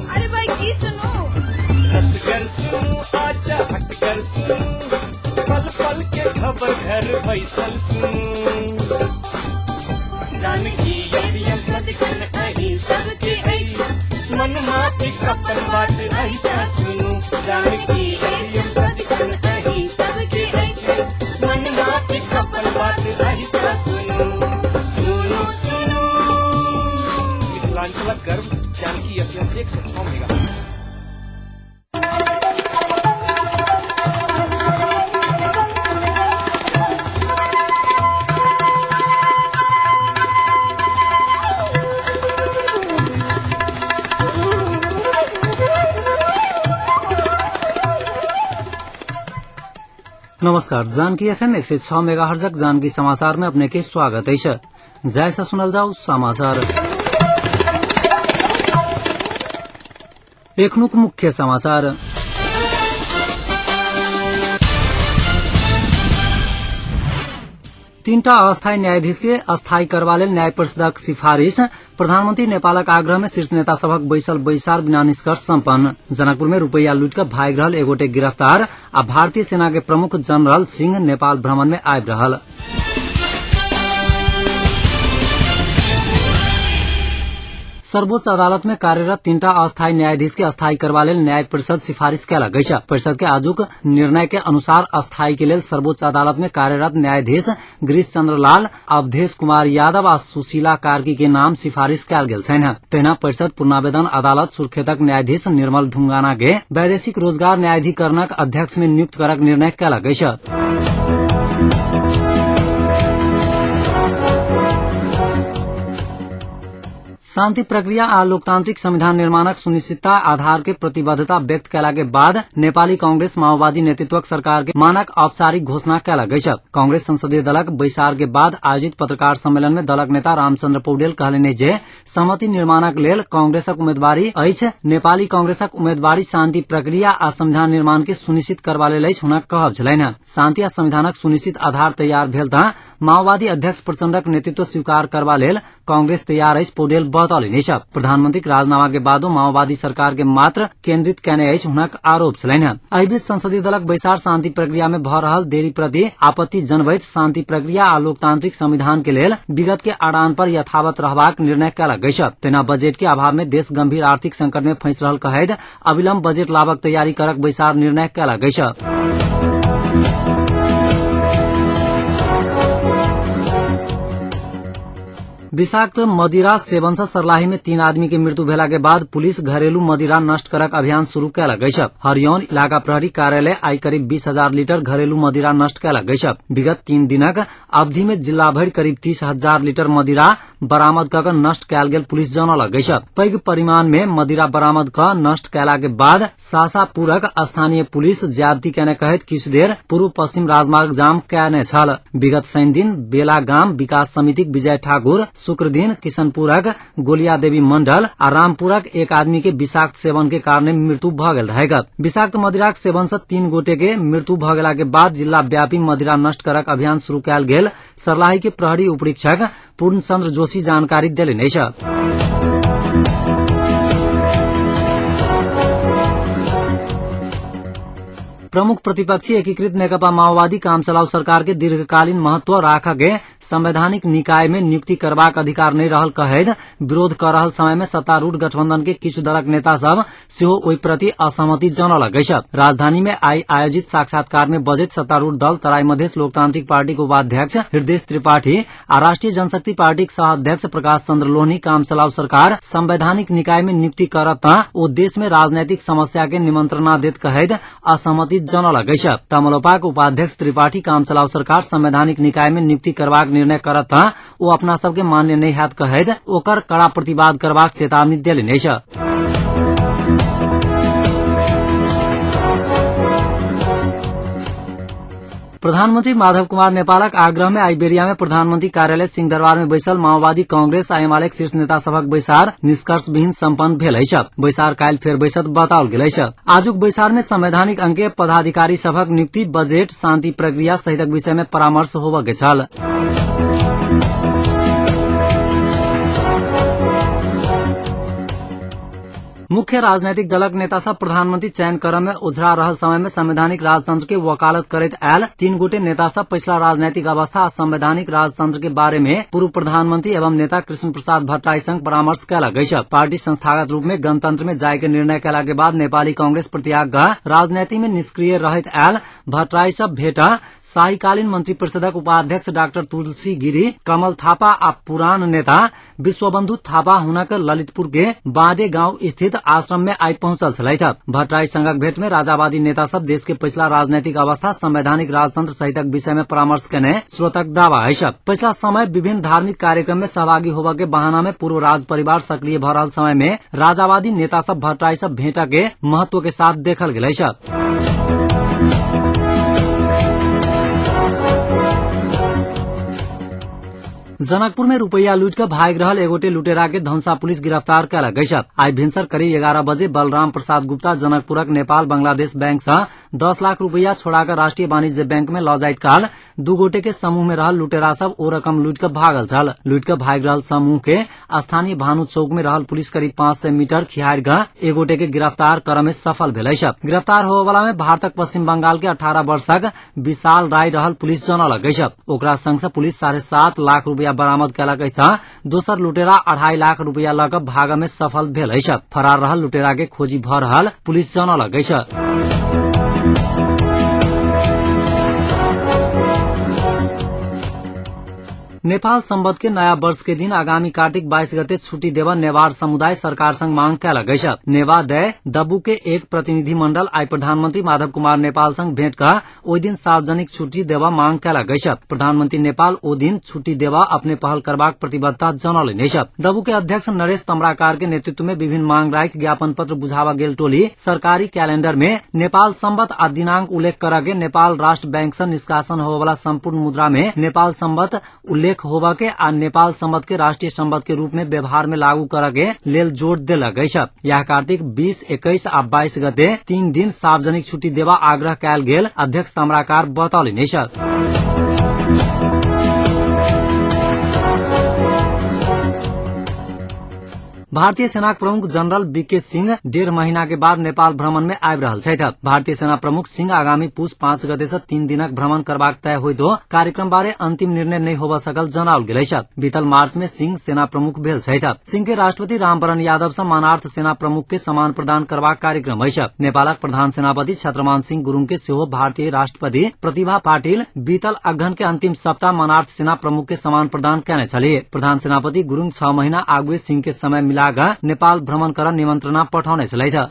अरे भाई की सुनू? रसगर सुनू, आजा हटकर सुनू, पल पल के खबर घर बैसल सुनू। जानकी एफएम सदिखन अहीं सबके अछि, मनमा के अपन बात ऐसा सुनू। जानकी एफएम सदिखन अहीं सबके अछि, मनमा के अपन बात ऐसा सुनू। सुनू सुनू मिथिलांचलक गर्व जानकी एफएम 106 मेगा। नमस्कार, जानकी एफएम 106 मेगाहर्जक जानकी समाचार में अपने के स्वागत अछि। जैसा सुनल जाऊ समाचार। एखनुक मुख्य समाचार। तीनटा अस्थायी न्यायाधीश के अस्थायी करबा लेल न्याय परिषदक सिफारिश। प्रधानमंत्री नेपालक आग्रह में शीर्ष नेता सभक बैसल बैसार बिना निष्कर्ष सम्पन्न। जनकपुर में रुपैया लूट कऽ भागि रहल एगोटे गिरफ्तार आ भारतीय सेना के प्रमुख जनरल सिंह नेपाल भ्रमण में आबि रहल। सर्वोच्च अदालत में कार्यरत तीनटा अस्थायी न्यायाधीश के अस्थायी करबा लेल न्याय परिषद सिफारिश कयलक अछि। परिषद के आजुक निर्णय के अनुसार अस्थायी के लेल सर्वोच्च अदालत में कार्यरत न्यायाधीश गिरीश चंद्र लाल, अवधेश कुमार यादव आ सुशीला कार्की के नाम सिफारिश कयल गेल छनि। तहिना परिषद पुनरावेदन अदालत सुर्खेतक न्यायाधीश निर्मल ढुंगाना के वैदेशिक रोजगार न्यायाधिकरणक अध्यक्ष में नियुक्त करक निर्णय कयलक अछि। शांति प्रक्रिया आ लोकतांत्रिक संविधान निर्माणक सुनिश्चितता आधार के प्रतिबद्धता व्यक्त कयला के बाद नेपाली कांग्रेस माओवादी नेतृत्वक सरकार के मानक औपचारिक घोषणा कयलक अछि। कांग्रेस संसदीय दलक बैसार के बाद आयोजित पत्रकार सम्मेलन में दलक नेता रामचंद्र पौडेल कहलनि जे सहमति निर्माणक लेल कांग्रेसक उम्मीदवारी अछि। नेपाली कांग्रेसक उम्मीदवारी शांति प्रक्रिया आ संविधान निर्माण के सुनिश्चित करबा लेल अछि हुनक कहब छलनि। शांति आ संविधानक सुनिश्चित आधार तैयार भेल तऽ माओवादी अध्यक्ष प्रचण्डक नेतृत्व स्वीकार करबा लेल कांग्रेस तैयार अछि पौडेल बतौलनि अछि। प्रधानमंत्रीक राजीनामा के बादो माओवादी सरकार के मात्र केंद्रित केने अछि हुनक आरोप छलनि। एहि बीच संसदीय दलक बैसार शांति प्रक्रिया में भऽ रहल देरी प्रति आपत्ति जनबैत शांति प्रक्रिया आ लोकतांत्रिक संविधान के लेल विगत के अड़ान पर यथावत रहबाक निर्णय कयलक अछि। तहिना बजट के अभाव में देश गंभीर आर्थिक संकट में फंसि रहल कहैत अविलंब बजट लाबक तैयारी करक बैसार निर्णय कयलक अछि। विषाक्त मदिरा सेवन से सर्लाही में 3 आदमी के मृत्यु भेला के बाद पुलिस घरेलू मदिरा नष्ट करक अभियान शुरू कयलक अछि। हरियौन इलाका प्रहरी कार्यालय आई करीब 20,000 लीटर घरेलू मदिरा नष्ट कयलक अछि। विगत 3 दिनक अवधि में जिला भरि करीब 30,000 लीटर मदिरा बरामद कऽ नष्ट कयल गेल पुलिस जनौलक अछि। पैघ परिमाण में मदिरा बरामद कऽ नष्ट कयला के बाद सासापुरक स्थानीय पुलिस ज्यादती केने कहैत किछु देर पूर्व पश्चिम राजमार्ग जाम कयने छल। विगत शनि दिन बेला गाम विकास समितिक विजय ठाकुर, शुक्र दिन किशनपुरक गोलिया देवी मंडल आ रामपुरक एक आदमी के विषाक्त सेवन के कारण मृत्यु भऽ गेल रहैक। विषाक्त मदिराक सेवन से 3 गोटे के मृत्यु भऽ गेला के बाद जिला व्यापी मदिरा नष्ट करक अभियान शुरू कयल गेल सर्लाही के प्रहरी उपरीक्षक पूर्णचंद्र जोशी जानकारी देलनि अछि। प्रमुख प्रतिपक्षी एकीकृत नेकपा माओवादी कामचलाऊ सरकार के दीर्घकालीन महत्व राख के संवैधानिक निकाय में नियुक्ति करबाक अधिकार नहि रहल कहैत विरोध कर रहल समय में सत्तारूढ़ गठबंधन के किछु दलक नेता सब सेहो ओहि प्रति असहमति जनौलक अछि। राजधानी में आई आयोजित साक्षात्कार में बजैत सत्तारूढ़ दल तराई मधेश लोकतांत्रिक पार्टी के उपाध्यक्ष हृदय त्रिपाठी आ राष्ट्रीय जनशक्ति पार्टीक सह अध्यक्ष प्रकाश चंद्र लोहनी कामचलाऊ सरकार संवैधानिक निकाय में नियुक्ति करत तऽ ओ देश में राजनैतिक समस्या के निमंत्रणा देत कहैत असहमति जनौलक अछि। तमलोपाक उपाध्यक्ष त्रिपाठी कामचलाऊ सरकार संवैधानिक निकाय में नियुक्ति करबाक निर्णय करत तऽ ओ अपना सबके मान्य नहि हैत कहैत ओकर कड़ा प्रतिवाद करबाक चेतावनी देलनि अछि। प्रधानमंत्री माधव कुमार नेपालक आग्रह में आइबेरिया में प्रधानमंत्री कार्यालय सिंहदरबार में बैसल माओवादी कांग्रेस आ एमालेक शीर्ष नेता सभक बैसार निष्कर्षविहीन सम्पन्न भेल अछि। बैसार काल्हि फेर बैसत बताओल गेल अछि। आजुक बैसार में संवैधानिक अंग के पदाधिकारी सभक नियुक्ति, बजट, शांति प्रक्रिया सहितक विषय में परामर्श होबय के छल। मुख्य राजनैतिक दलक नेता सब प्रधानमंत्री चयन करऽ में ओझरा रहल समय में संवैधानिक राजतंत्र के वकालत करैत आयल तीन गोटे नेता सब पछिला राजनैतिक अवस्था आ संवैधानिक राजतंत्र के बारे में पूर्व प्रधानमंत्री एवं नेता कृष्ण प्रसाद भट्टराई संग परामर्श कयलक अछि। पार्टी संस्थागत रूप में गणतंत्र में जाय के निर्णय कयला के बाद नेपाली कांग्रेस प्रत्याग राजनीति में निष्क्रिय रहैत आयल भट्टराई सब भेट शाहीकालीन मंत्री परिषदक उपाध्यक्ष डाक्टर तुलसी गिरी, कमल थापा आ पुरान नेता विश्वबंधु थापा हुनक ललितपुर के बाँडे गांव स्थित आश्रम में आई पहुंचल छलथि। भट्टराई संगक भेंट में राजावादी नेता सब देश के पछिला राजनैतिक अवस्था, संवैधानिक राजतंत्र सहितक विषय में परामर्श केने स्रोतक दावा अछि। पछिला समय विभिन्न धार्मिक कार्यक्रम में सहभागी होबय के बहाना में पूर्व राज परिवार सक्रिय भ रहल समय में राजावादी नेता सब भट्टराई सब भेंट के महत्व के साथ देखल गेल अछि। जनकपुर में रुपैया लूट के भागि रहल एगोटे लुटेरा के धनुषा पुलिस गिरफ्तार कयलक अछि। आइ भिनसर करीब 11 बजे बलराम प्रसाद गुप्ता जनकपुरक नेपाल बांग्लादेश बैंक सँ 10 लाख रुपैया छोड़ा कऽ राष्ट्रीय वाणिज्य बैंक में लऽ जाइत काल दू गोटे के समूह में रहल लुटेरा सब ओ रकम लूटि कऽ भागल छल। लूटि कऽ भागि रहल समूह के स्थानीय भानु चौक में रहल पुलिस करीब 500 मीटर खिहारि कऽ एक गोटे के गिरफ्तार करऽ में सफल भेल अछि। गिरफ्तार होबय वाला में भारतक पश्चिम बंगाल के 18 वर्षक विशाल राय रहल पुलिस जनौलक अछि। ओकरा संग सँ पुलिस 7.5 लाख रुपया बरामद कयलक अछि तऽ दोसर लुटेरा 2.5 लाख रुपया लऽ कऽ भागऽ में सफल भेल अछि। फरार रहल लुटेरा के खोजी भऽ रहल पुलिस जनौलक अछि। नेपाल संवत के नयाँ वर्ष के दिन आगामी कार्तिक 22 गते छुट्टी देव नेवार समुदाय सरकार संग मांग कयलक अछि। नेवा दय दब्बू के एक प्रतिनिधि मंडल आइ प्रधानमंत्री माधव कुमार नेपाल संग भेंट कऽ ओहि दिन सार्वजनिक छुट्टी देबऽ मांग कयलक अछि। प्रधानमंत्री नेपाल ओ दिन छुट्टी देबऽ अपने पहल करबाक प्रतिबद्धता जनौलनि अछि। दबू के अध्यक्ष नरेश तम्राकार के नेतृत्व में विभिन्न मांग राखि ज्ञापन पत्र बुझाबऽ गेल टोली सरकारी कैलेंडर में नेपाल संवत आ दिनांक उल्लेख करऽ के नेपाल राष्ट्र बैंक सँ निष्कासन होबय वाला संपूर्ण मुद्रा में नेपाल संवत उल्लेख होबय के आ नेपाल संवत के राष्ट्रीय संवत के रूप में व्यवहार में लागू करऽ के लेल जोर देलक अछि। यह कार्तिक 20, 21 आ 22 गते 3 दिन सार्वजनिक छुट्टी देबा आग्रह कयल गेल अध्यक्ष ताम्राकार बतौलनि अछि। भारतीय सेनाक प्रमुख जनरल बीके सिंह 1.5 महीना के बाद नेपाल भ्रमण में आबि रहल छथि। भारतीय सेना प्रमुख सिंह आगामी पुस 5 गते से 3 दिनक भ्रमण करबाक तय होइतो कार्यक्रम बारे अंतिम निर्णय नहि होबय सकल जनाओल गेल अछि। बीतल मार्च में सिंह सेना प्रमुख भेल छथि। सिंह के राष्ट्रपति रामवरण यादव सँ मानार्थ सेना प्रमुख के सम्मान प्रदान करबाक कार्यक्रम अछि। नेपालक प्रधान सेनापति छत्रमान सिंह गुरूङ के सेहो भारतीय राष्ट्रपति प्रतिभा पाटिल बीतल अगहन के अंतिम सप्ताह मानार्थ सेना प्रमुख के सम्मान प्रदान कयने छलीह। प्रधान सेनापति गुरूङ 6 महीना आगुए सिंह के समय मिला कऽ नेपाल भ्रमण कर निमंत्रणा पठौने छलथि।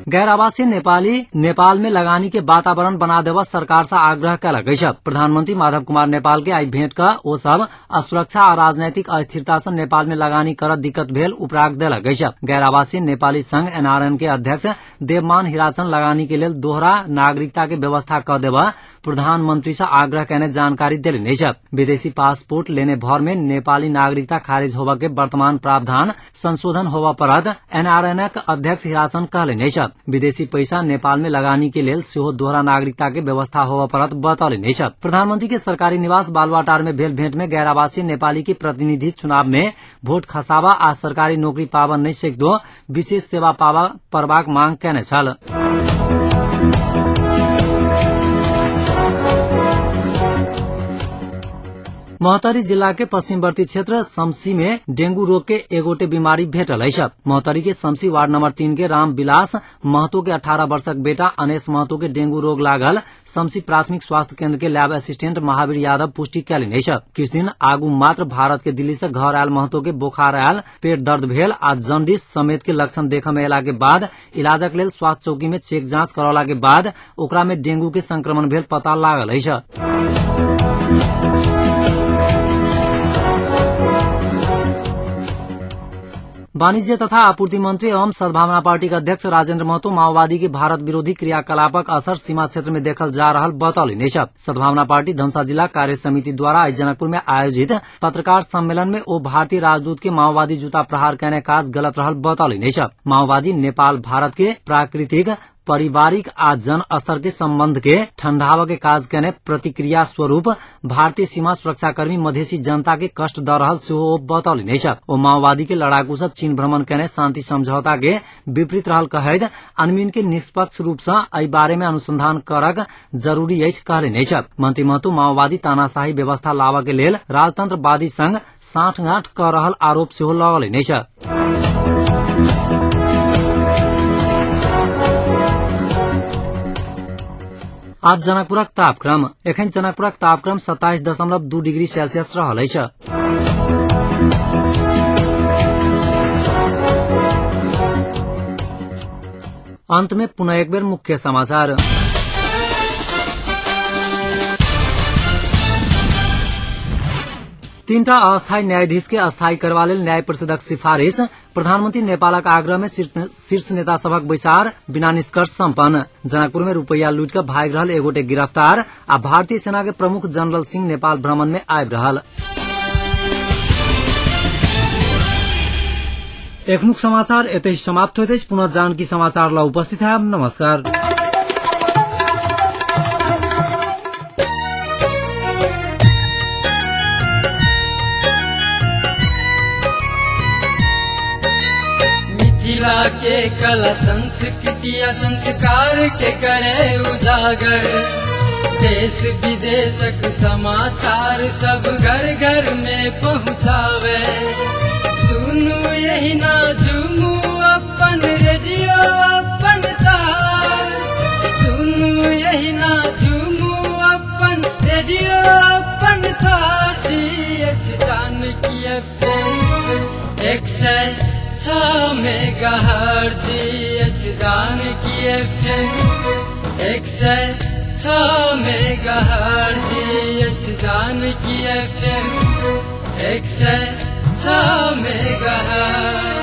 गैर आवासीय नेपाली नेपाल में लगानी के वातावरण बना देबऽ सरकार से आग्रह कयलक अछि। प्रधानमंत्री माधव कुमार नेपाल के आई भेंट कऽ ओ सब असुरक्षा आ राजनैतिक अस्थिरता से नेपाल में लगानी करऽ दिक्कत भेल उपराग देलक अछि। गैर आवासीय नेपाली संघ एनआरएन के अध्यक्ष देवमान हिरासन लगानी के लेल दोहरा नागरिकता के व्यवस्था कऽ देबऽ प्रधानमंत्री से आग्रह कयने जानकारी देलनि अछि। विदेशी पासपोर्ट लेने भर में नेपाली नागरिकता खारिज होबऽ के वर्तमान प्रावधान संशोधन होबऽ पड़त एनआरएनक अध्यक्ष हिरासन कहलनि अछि। विदेशी पैसा नेपाल में लगानी के लेल सेहो दोहरा नागरिकता के व्यवस्था होबऽ पड़त बतौलनि अछि। प्रधानमंत्री के सरकारी निवास बालुवाटार में भेल भेंट में गैर आवासीय नेपाली के प्रतिनिधि चुनाव में वोट खसाबा आ सरकारी नौकरी पाबऽ नहि सकितो विशेष सेवा पाबऽ पड़बाक मांग कयने छल। महोत्तरी जिला के पश्चिमवर्ती क्षेत्र समसी में डेंगू रोग के एगोटे बीमारी भेटल अछि। महोत्तरी के समसी वार्ड नंबर 3 के राम विलास महतो के 18 वर्षक बेटा अनेश महतो के डेंगू रोग लागल समसी प्राथमिक स्वास्थ्य केंद्र के लैब असिस्टेंट महावीर यादव पुष्टि कयलनि अछि। किछु दिन आगू मात्र भारत के दिल्ली से घर आयल महतो के बोखार आयल, पेट दर्द भेल आ जंडिस समेत के लक्षण देखऽ में अयला के बाद इलाजक लेल स्वास्थ्य चौकी में चेक जांच करौला के बाद ओकरा में डेंगू के संक्रमण भेल पता लागल अछि। वाणिज्य तथा आपूर्ति मंत्री एवं सद्भावना पार्टी के अध्यक्ष राजेंद्र महतो माओवादी के भारत विरोधी क्रियाकलापक असर सीमा क्षेत्र में देखल जा रहल बतौलनि अछि। सद्भावना पार्टी धनुषा जिला कार्य समिति द्वारा आई जनकपुर में आयोजित पत्रकार सम्मेलन में ओ भारतीय राजदूत के माओवादी जूता प्रहार कयने काज गलत रहल बतौलनि अछि। माओवादी नेपाल भारत के प्राकृतिक पारिवारिक आ जन स्तर के सम्बन्ध के ठंडाव के काज केने प्रतिक्रिया स्वरूप भारतीय सीमा सुरक्षाकर्मी मधेसी जनता के कष्ट द रहल सेहो ओ बतौलनि अछि। ओ माओवादी के लड़ाकू सब चीन भ्रमण केने शांति समझौता के विपरीत रहल कहैत अनमीन के निष्पक्ष रूप सँ एहि बारे में अनुसंधान करक जरूरी अछि कहलनि अछि। मंत्री महतो माओवादी तानाशाही व्यवस्था लाबऽ के लेल राजतंत्रवादी संग साठगांठ कऽ रहल आरोप सेहो लगौलनि अछि। आज जनकपुरक तापक्रम। एखन जनकपुरक तापक्रम 27.2 डिग्री सेल्सियस रहल अछि। अंत में पुनः एक बेर मुख्य समाचार। तीनटा अस्थायी न्यायाधीश के अस्थायी करबा लेल न्याय परिषदक सिफारिश। प्रधानमंत्री नेपालक आग्रह में शीर्ष नेता सभक बैसार बिना निष्कर्ष सम्पन्न। जनकपुर में रुपैया लूटि कऽ भागि रहल एगोटे गिरफ्तार आ भारतीय सेना के प्रमुख जनरल सिंह नेपाल भ्रमण में आबि रहल। एखनुक समाचार एतहि समाप्त होइत अछि। पुनः जानकी समाचार ल उपस्थित है। नमस्कार। मिथिला के कला संस्कृति आ संस्कार के करे उजागर, देश विदेशक समाचार सब घर घर में पहुँचावे। सुनू यही ना झूमू अपन रेडियो अपन तार, सुनू यही ना झूमू अपन रेडियो अपन तार। जी अछि जानकी एफ.एम. 106 मेगाहर्ट्ज, अछि जानकी एफ.एम. 106 मेगाहर्ट्ज, अछि जानकी एफ.एम. 106 मेगाहर्ट्ज।